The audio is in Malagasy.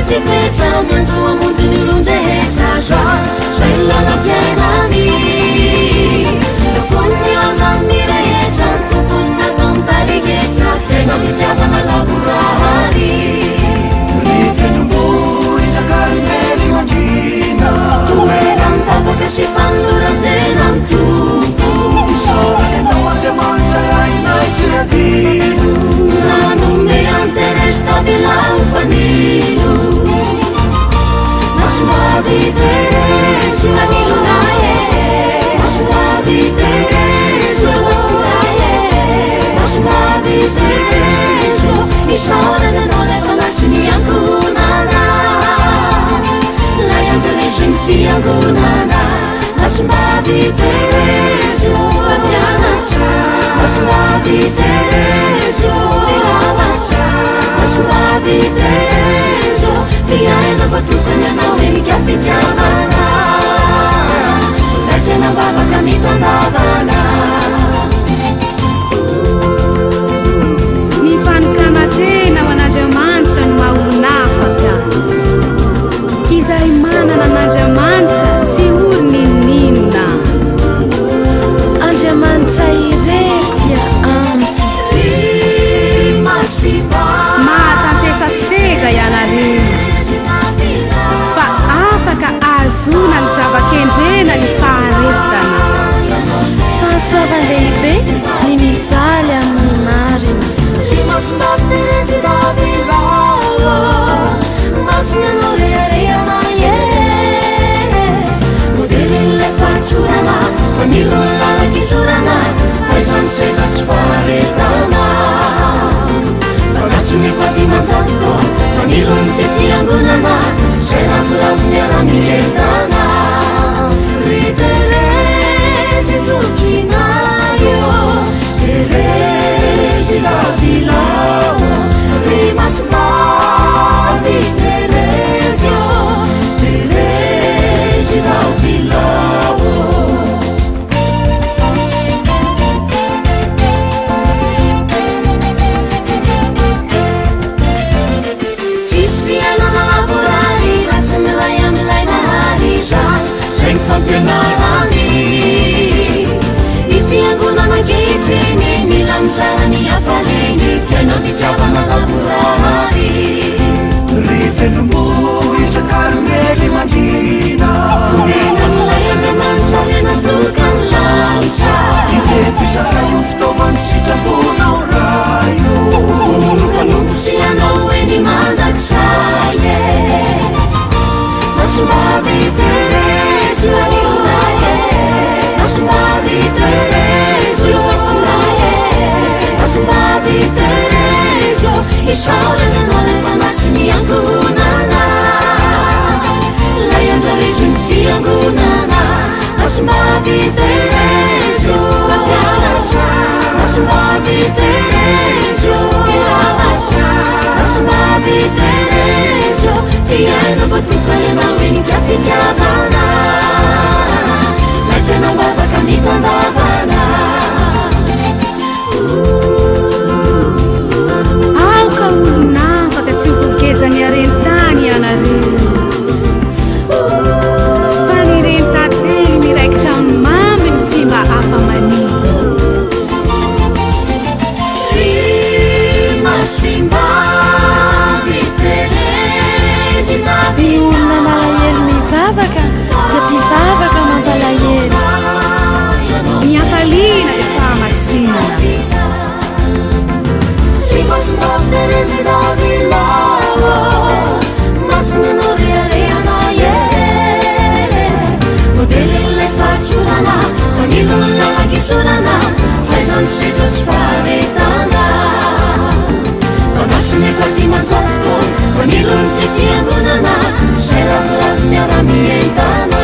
tsisy fetra, miantso hamonjy ny olon-drehetra. Zay ny lalam-piainany. Fony nilazan'ny rehetra, ny tompony nataony tarigetra, fiainam-pitiavana lavorary. Ry tendrombohitra Karmely mangina. Toeran'ny vavaka sy fanoloran-tena ny Tompo. Isaorana Ianao Andriamanitra Rainay tsy adino. Nanome an'i Thérèse d'Avila ho fanilo. Masimbavy Thérèse, fanilonay e. Masimbavy Thérèse, masinay e. Masimbavy Thérèse, isaorana Anao ilay Fanahy ny ankohonana. Ilay andrarezin'ny fiangonana. Masimbavy Thérèse, mpampianatra. Masimbavy Thérèse, filamatra. Masimbavy Thérèse, fiainana voatokana anao henika fitiavana. Ilay fiainam-bavaka mitandavana. Ny fanokanan-tena ho an'Andriamanitra no maha olona afaka. Izay manana an'Andriamanitra tsy ory n'inon'inona. Andriamanitra irery dia ampy. Ry Masimbavy. Mahatantesa sedra ianareo fa afaka ahazoana ny zava-kendrena ny faharetana. Fahasoavan-dehibe ny mijaly amin'ny marina. Ry Masimbavy Thérèse d'Avila, masina anao reharehana e. Modelin'ilay fahatsorana, fanilo ny lalan-kizorana, fahaizan'ny sedra sy faharetana. Fanasiny efa 500 taona, fanilon'ny fiangonana, izay ravoravo miara-mientana. Ry Thérèse zokinay ô, Thérèse d'Avila ô, ry Masimbavy Thérèse ô, Thérèse d'Avila ô. Tsisy fiainana lavorary raha tsy miray amin'ilay Nahary. Zay ny fampianarany. Ny fiangonana ankehitriny mila mizara ny hafaliany, fiainam-pitiavana lavorary. Ry tendrombohitra Karmely mangina. Fonenan'ilay Andriamanitra renatokan'ny lanitra. Indreto izahay ho fitaovan'ny sitraponao Ray ô. Vonono mpanompo sy anao eny mandrakizay e. Masimbavy Thérèse, fanilonay e. Masimbavy Thérèse, masinay e. Masimbavy Thérèse, isaorana Anao ilay Fanahy ny ankohonana. Ilay andrarezin'ny fiangonana. Masimbavy Thérèse, mpampianatra. Masimbavy Thérèse, filamatra. Masimbavy Thérèse, fiainana voatokana anao henika fitiavana. Ilay fiainam-bavaka mitandavana. Aoka olona afaka tsy ho voagejan'ny haren-tany ianareo. Fa ny ren-tantely miraikitra amin'ny maminy tsy mba afa-manidina. Ry Masimbavy Thérèse Ny olona malahelo mivavaka dia mpivavaka mampalahelo. Ny hafaliana dia fahamasinana. Ry Masimbavy Thérèse d'Avila ô, masina anao reharehana e. Modelin'ilay fahatsorana, fanilon'ny lalan-kizorana, fahaizan'ny sedra sy faharetana. Fanasiny efa 500 taona, fanilon'ny fiangonana, izay ravoravo miara-mientana.